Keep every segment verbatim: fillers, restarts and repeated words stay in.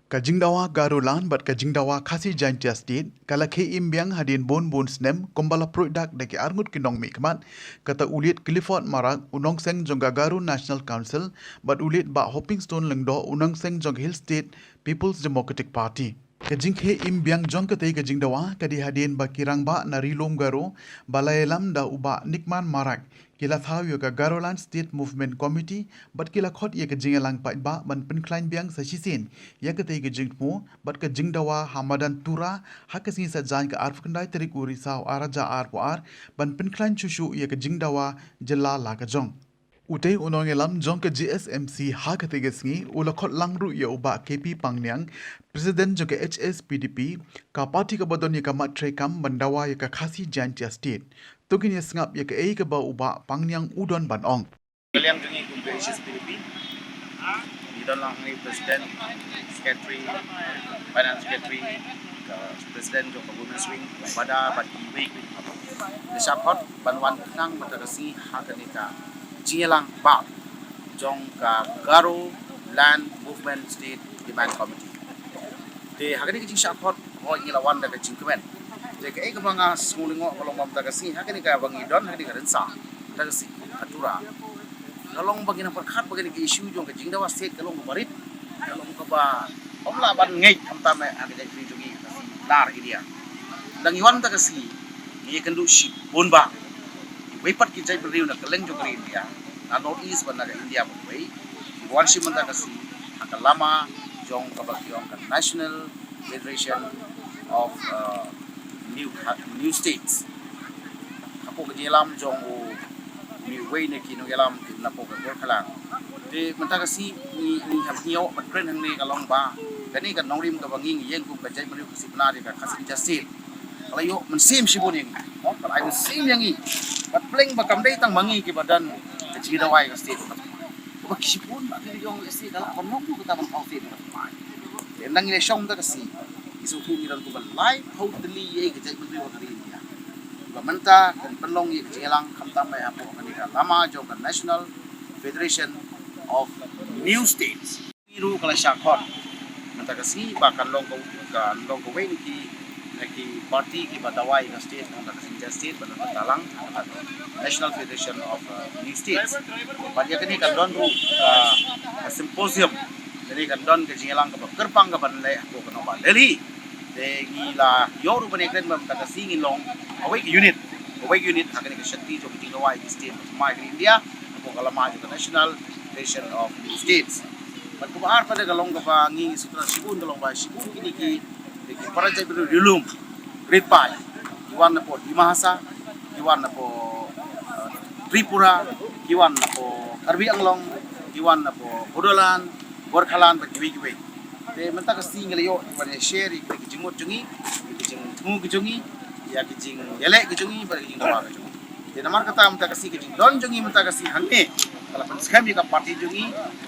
Ka jingdawa Garoland bad ka jingdawa Khasi Jaintia State ka la khie im biang hadien bun bun snem, kumba la pruid dak da ki arngut ki nongmihkhmat, kata u Late Clifford Marak, u nongseng jong ka Garo National Council, bad u Late Bah Hopingstone Lyngdoh, u nongseng jong ka Hill State People's Democratic Party. Ka jingkhie im biang jong katei ka jingdawa ka dei hadien ba ki rangbah na Ri Lum Garo, ba la ïalam da u Bah Nickman Marak, ki la thaw ïa ka Garoland State Movement Committee, bad ki la khot ïa ka jingïalang paidbah ban pynkhlaiñ biang sa shisien ïa katei ka jingthmu bad ka jingdawa ha madan Tura, ha ka sngi Saitjaiñ ka arphew khyndai tarik u Risaw ar hajar arphew ar, ban pynkhlaiñ shuh shuh ïa ka jingdawa jylla la ka jong. Utei u nongïalam jong ka G S M C ha katei ka sngi u la khot lang ruh ïa u Bah K P Pangniang, President jong ka H S P D P, ka party kaba don ïa ka mat treikam ban dawa ïa ka Khasi Jaintia State. To ngin ïa sngap ïa kaei kaba u Bah Pangniang u don ban ong. Ka liang jong ngi kum ka H S P D P, ngi don lang hangne President, Secretary, Finance Secretary, ka President jong ka Women's Wing, Bada bad kiwei kiwei. Ka shah khot ban wan khnang mynta ka sngi ha kane ka jingïalang bah jong ka Garo Land Movement State Demand Committee. Te ha kane ka jingshah khot hooid ngi la wan da ka jingkmen. Te kaei kaba nga sngew lyngngoh ka long ba mynta ka sngi ha kane kaba ngi don ha kane ka rynsan mynta ka sngi ha Tura, ka long ba ngi nang pyrkhat ba kane ka issue jong ka jingdawa state ka long kaba rit, ka long kaba ym lah ban ngeit khamtam eh ha ka jaitbynriew jong ngi ha ka Nar India. Lada ngi wan mynta ka sngi ngi ïakynduh shibun bah kiwei pat ki jaitbynriew na kylleng jong ka ri India, na North East bad na ka India bad kiwei, ki wan shim mynta ka sngi ha ka lama jong kaba ki ong ka National Federation of, uh, New, New States. Hapoh ka jingïalam jong u, uwei na ki nongïalam ki na hapoh ka Gorkhaland. Te mynta ka sngi ngi, ngi hap ngi ïoh ban kren hangne ka long ba kane ka nongrim kaba ngi ngi ïeng kum ka jaitbynriew Khasi Pnar ïa ka Khasi Jaintia State ka la ïoh mynsiem shibun ïa ngi. Ka la ai mynsiem ïa ngi. Bad pleng ba kam dei tang ma ngi kiba don ka jingdawa ïa ka state. Kaba ki shibun ba ki ïong ïa state ka la kon nong kata ban pynpaw state. Te ynda ngi la shong da ka sngi ngi sngewthuh ngi don kumba laiphew tylli ïa ka jaitbynriew ha ka ri India. Ba mynta kan pynlong ïa ka jingïalang khamtam eh hapoh kane ka lama jong ka National Federation of New States. Ngi ruh ka la shah khot mynta ka sngi ba kan long ka, kan long kawei na ki, na ki party kiba dawa ïa ka state, ka Khasi Jaintia State, ba la talang ka National Federation of, uh, New States. Bad ïa kane kan don ruh ka, ka symposium, kane kan don ka jingïalang kaba kyrpang kaban leh hapoh ka nongbah Delhi. Te ngi la ïoh ruh ban ïakren ba mynta ka sngi ngin long kawei ka unit, kawei ka unit ha kane ka shakti jong ka jingdawa ïa ki state ba thymmai ka ri India hapoh ka lama jong ka National Federation of New States. Bad kaba ar pat ka long kaba ngi ngi sngewtynnat shibun ka long ba shibun kine ki, ki para jaitbynriew riewlum rit paid, ki wan napoh Dima Hasao, ki wan napoh, uh, Tripura, ki wan napoh Karbi Anglong, ki wan napoh Bodoland, Gorkhaland bad kiwei kiwei. Te mynta ka sngi ngi la ïoh ban ïa share ïa ki jingmut jong ngi, ïa ki jingthmu ki jong ngi, ïa ki jingïaleh ki jong ngi bad ki jingdawa ki jong ngi. Te namar kata mynta ka sngi ka jingdon jong ngi mynta ka sngi hangne ka la pynskhem ïa ka party jong ngi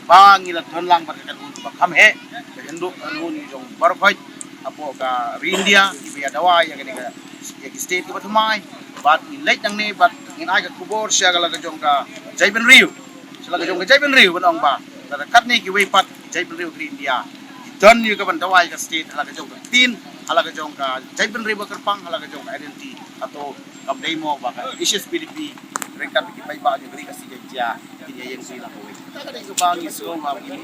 ba ngi la don lang bad ka kynhun ba kham heh, ka kynhun, kynhun jong baroh khoit hapoh ka ri India kiba ïa dawa ïa kane ka, ïa ki state kiba thymmai. Bad ngin leit nangne bad ngin ai ka khubor sha ka la ka jong ka jaitbynriew, sha la ka jong ka jaitbynriew ban ong ba lada katne kiwei pat jaitbynriew ka ri India ki don ïa kaban dawa ïa ka state ha la ka jong ka ktien, ha la ka jong ka jaitbynriew ba kyrpang, ha la ka jong ka identity, hato kam dei mo ba ka H S P D P ryngkat ki paidbah jong ka ri Khasi Jaintia kin ïa ïeng sha la kawei. Ka dei kaba ngi sngew ba ngi